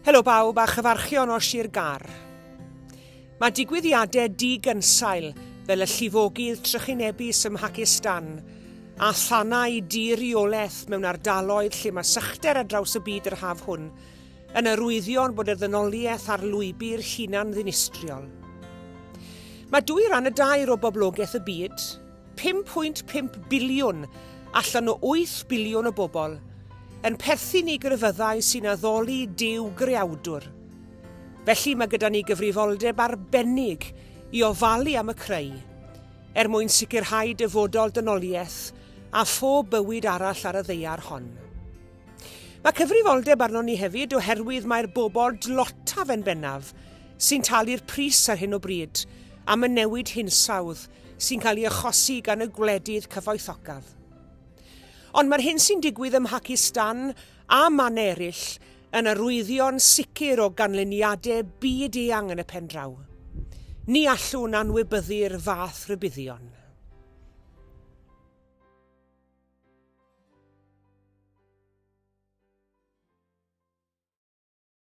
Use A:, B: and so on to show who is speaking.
A: Helo bawb a chyfarchion o Sir Gâr. Mae digwyddiadau di-gynsail fel y llifogydd trychinebus ym Mhacistan a thanau di-reolaeth mewn ardaloedd lle mae sychder ar draws y byd yr haf hwn yn arwyddion bod y ddynoliaeth ar lwybr hunan-ddinistriol. Mae dwy ran y dair o boblogaeth y byd, 5.5 biliwn allan o 8 biliwn o bobl, yn perthyn i grefyddau sy'n addoli Duw Greawdwr. Felly mae gyda ni gyfrifoldeb arbennig i ofalu am y creu, er mwyn sicrhau dyfodol dynoliaeth a phob bywyd arall ar y ddaear hon. Mae cyfrifoldeb arnon ni hefyd oherwydd mae'r bobl dlotaf yn bennaf sy'n talu'r pris ar hyn o bryd am y newid hinsawdd sy'n cael ei achosi gan y gwledydd cyfoethocaf. Ond mae'r hyn sy'n digwydd ym Mhacistan a mannau eraill yn arwyddion sicr o ganlyniadau byd eang yn y pen draw. Ni allwn anwybyddu'r fath rybuddion.